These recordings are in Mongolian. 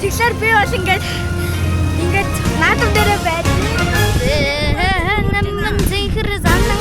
Тэгэхээр би бол ингээд наадам дээрээ байж. Наман зинхэр занан.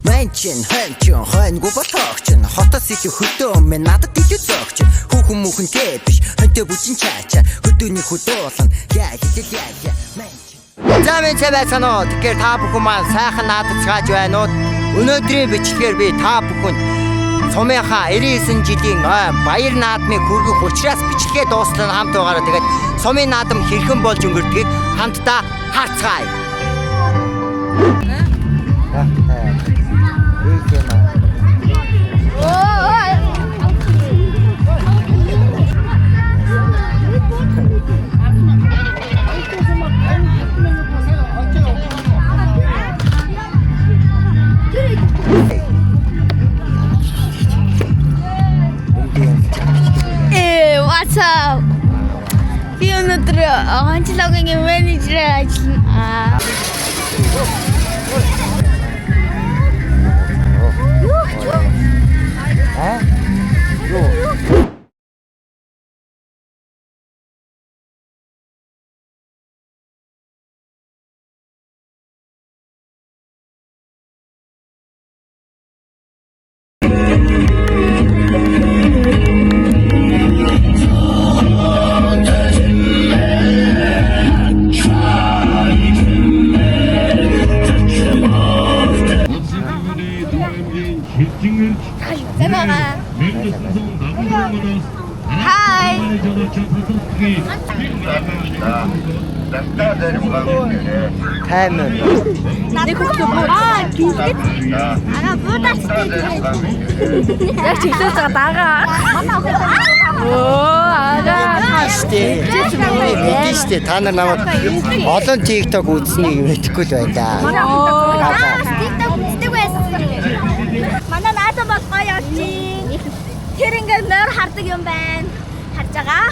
Манчин ханчин хойнгүй ботогчин хотоос илүү хөдөө мэн надад илүү зөөгч хүүхэн хүүхэн гэ биш хөнтө бүжин чаача хөдөөний хөдөө яа яа яа манчин. За минь цай байцгаана уу? Тэгэхээр та бүхэн маань сайхан наадацгааж байна уу? Өнөөдрийн бичлэгээр би та бүхэнд сумынхаа 99 жилийн баяр наадмыг хүргэх учраас бичлэгээ дуустал нь хамт байгаараа. Тэгээд сумын наадам хэрхэн болж өнгөрдгийг хамтдаа харцгаая. What's up? Би өнөөдөр онцлогийн менежерээр ажиллана. Аа? Юу? Hi. Таймер. Нэг хүүхдээ буу. Аа, гинтэд. Ага, буудалцтай. Яг чиглэж байгаа дагаа. Өө ага. Штэ. Мэдэн штэ. Та нар намайг олон TikTok үзснийг мэдэхгүй л байна да. Аа, TikTok үздэг байсан. Манай наадам бол гоё явж чинь. Тэр ингээд морь хардаг юм байна. Харж байгаа.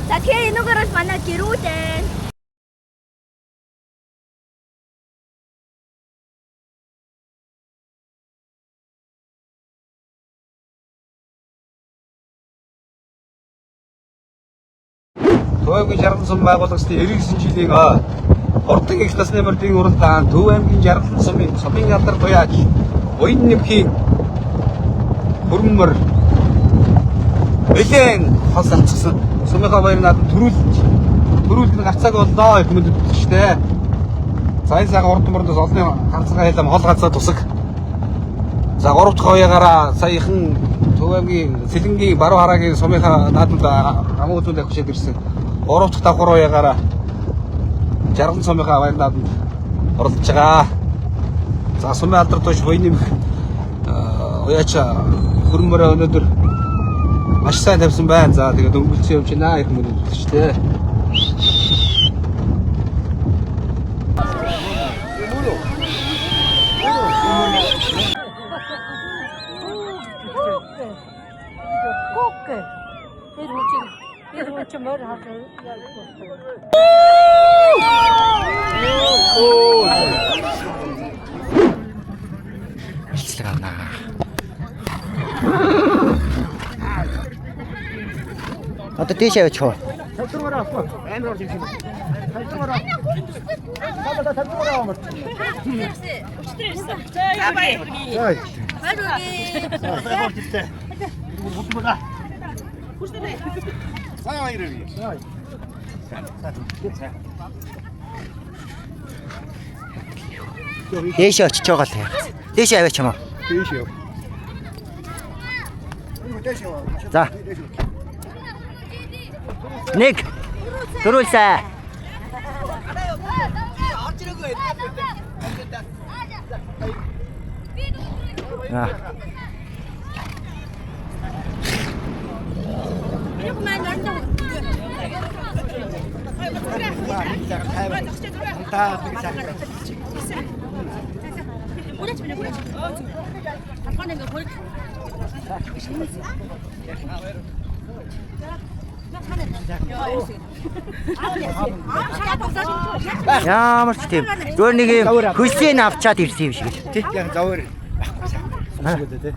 За тэгэхээр энүүгээр бол манай гэрүүд байна. Төв аймгийн Жаргал сум байгуулагчдын 99 жилийн хурдан их насны мордын уралдаан Төв аймгийн Жаргал сумын сумын алдар туяач уян нэмхийн хөрөн мор нэлээн хос авчихсан. Сумынхаа баяр наадам төрүүлж нь гарцааг боллоо их мэддэгчтэй. За энэ сайхан урд мордоос олонний харцгаа хайлам хол ганцаа тусаг. За 3 дахь уягаараа саяхан Төв аймгийн Сэлэнгийн Баруун Хараагийн сумынхаа наадамд гамуу үзүүл авчиад ирсэн. 3 дахь давхар уягаараа Жаргал сумынхаа баяр наадамд оролцож байгаа. За сумын алдар тууш буян нэмэх уяач хөрөн морой өнөөдөр маш сайн тавьсан байна. За тэгээд өнгөлцөн явж байна их мөрөдөлчтэй. Тэр хүн чинь морь харах Бичлэг авнаа. Одоо тийш явчих уу? Дээш очиж байгаа л яа. Дээш аваач юм уу? Дээш яв. За. Нэг. Дөрвөлсэ. Аа. Ямар ч тийм зүгээр нэг юм хөлсийг авчаад ирсэн юм шиг л тий. Яг завар байхгүй сайн. Сум шиг үү те.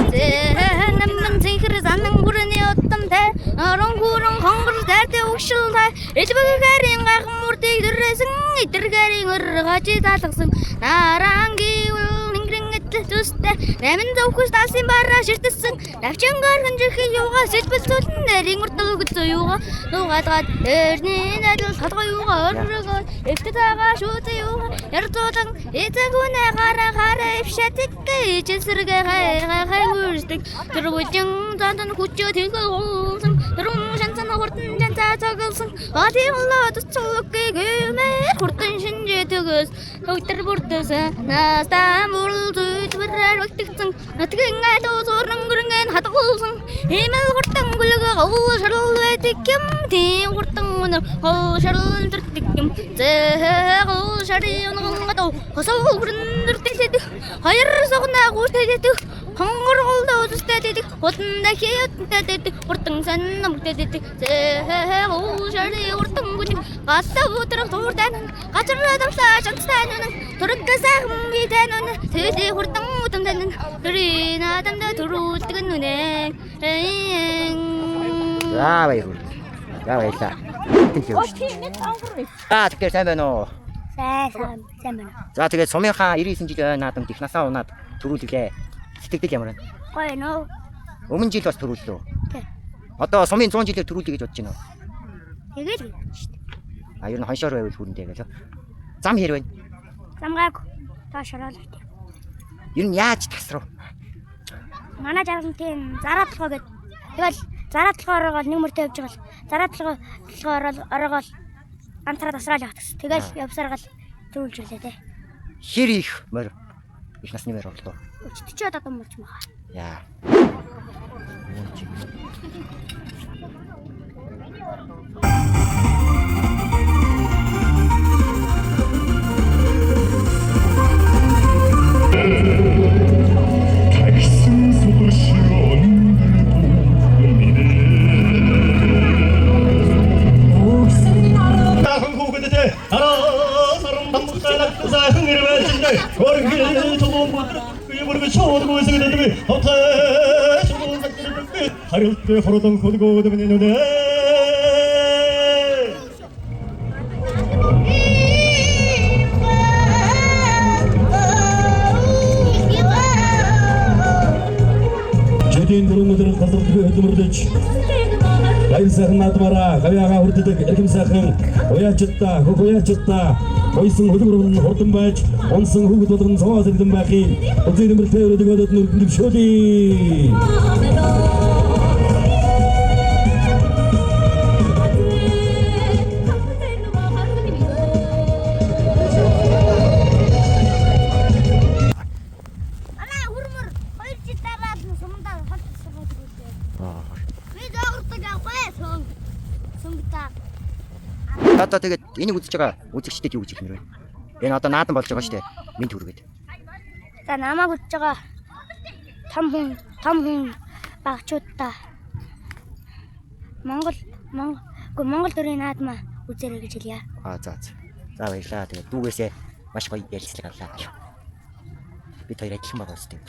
Нэмэн зинхэр занан гүрний удамтай орон гүрэн хонгор дайртай өгшил та элбэгэрийн гайхан мөрдийг дөрөөсөн эдэргэрийн өр гажи талгсан наран гивэл нэнгэрэн этэл зүстэй нэмэн зөвхөс далсын бараа ширтсэн навчин гархан жихэн юугаа сэлбэлцүүлэн нэрийн урдл өгөлзөө юугаа нуугаадгаад эрний найдал толгой юугаа оргоо эвтэ тагаа шүүтэ юугаа ярзуулан эзэгүнэ гараа хараа ившатик ижисэргэ хай хай үрдэг тэргүжин зандан хүчөө тэнгэл уулсан тэрүн шансан хурдан жанцаа цоглсон одиглоо цэцлүггүй гэмээр хурдан шинжээ төгөөс хөгтөр бүрдсэн настан бүрл зүйдвэрээр өгтгцэн нутгийн алуу зуран гүрнгэн хадгалсан имэл хурдан гүлгэ гол шарл байдаг юм тийм хурдан өнөр гол шарл төрдөг юм зээ гол шарын гонгод хосоо хүрэн төрдөг хоёр согна гүртэдэг хонгор голд үзтэй дэдэг хулан дахиадтай дэдэг хурдан сан намгтай дэдэг зээ гол шарын хурдан гүлэг галаа өдрөх дуурдан газар давлаа шанстай нүн төрөг сайхан би тань нүн тэдий хурдан удам тань төрийн адамда төрүүлдэг нүнэ. За баяр. За баярлаа. Аа тэгэхээр сайн байна уу? Сайн сайн сайн байна. За тэгээд сумынхаа 99 жилийн наадамд их насаа унаад төрүүллээ. Сэтгэл ямар байна? Гоё нөө. Өмнө жил бас төрүүллээ. Тий. Одоо сумын 100 жилээр төрүүлье гэж бодож байна уу? Тэгэл шүү дээ. А ер нь хоншоор байвал хүрэн дээ гэлээ. Зам хэр байна? Замгааг доош ороод. Ер нь яаж тасрав? Манай жаргал тийм зараа толгой гэд. Тэгэл зараа толгой ороогоол нэг мөртөө явж байгаа л зараа толгой ороогоол ганцаараа тасраал явах гэсэн. Тэгэл явсаргаал төрүүлж ирлээ те. Хэр их морь их насны морь орлоо. 40 одоо мөрч мага. Яа. Тагсан сүхэр шиг өндөр Таахан хүүхэдтэй араа саран тамгайлах сайхан ирвэлжиндэ өргөл чулуун бүрэг шууд гүйсгэдэг хотой чулуун загтдаг харилттай хурдан хөлгөөд минь нүдэ. Жөдийн дөрвөн өдөр газар хөдөлмөрлөж баяр сайхан наадмаараа гавьяагаа хүрддэг эрхэм сайхан уяачдаа хөх уяачдаа хоёсон хөлбөр хурдан байж онсон хүүхэд болгон цовоо сэрдэн байхын үзэн нэмэртэй өрөөдөг өдөд нүрдэн дэвшүүлье. Манай хүрмөр 2 жил дараа л сумдаа хол тасраад төрүүлээ. Би зоогордог авахгүй сон. Сунгтаа. Одоо тэгээд энийг үзэж байгаа үзэгчдэд юу гэж хэлмээр вэ? Энэ одоо наадам болж байгаа шүү дээ. Минь төргээд. За намайг үзэж байгаа том хүн багчуудаа Монгол Монгол төрийн наадмаа үзээрэй гэж хэлье. Аа за за. За баярлаа. Тэгээд дүүгээсээ маш гоё ярилцлага авлаа. Бид хоёр адилхан байгаа үстэй.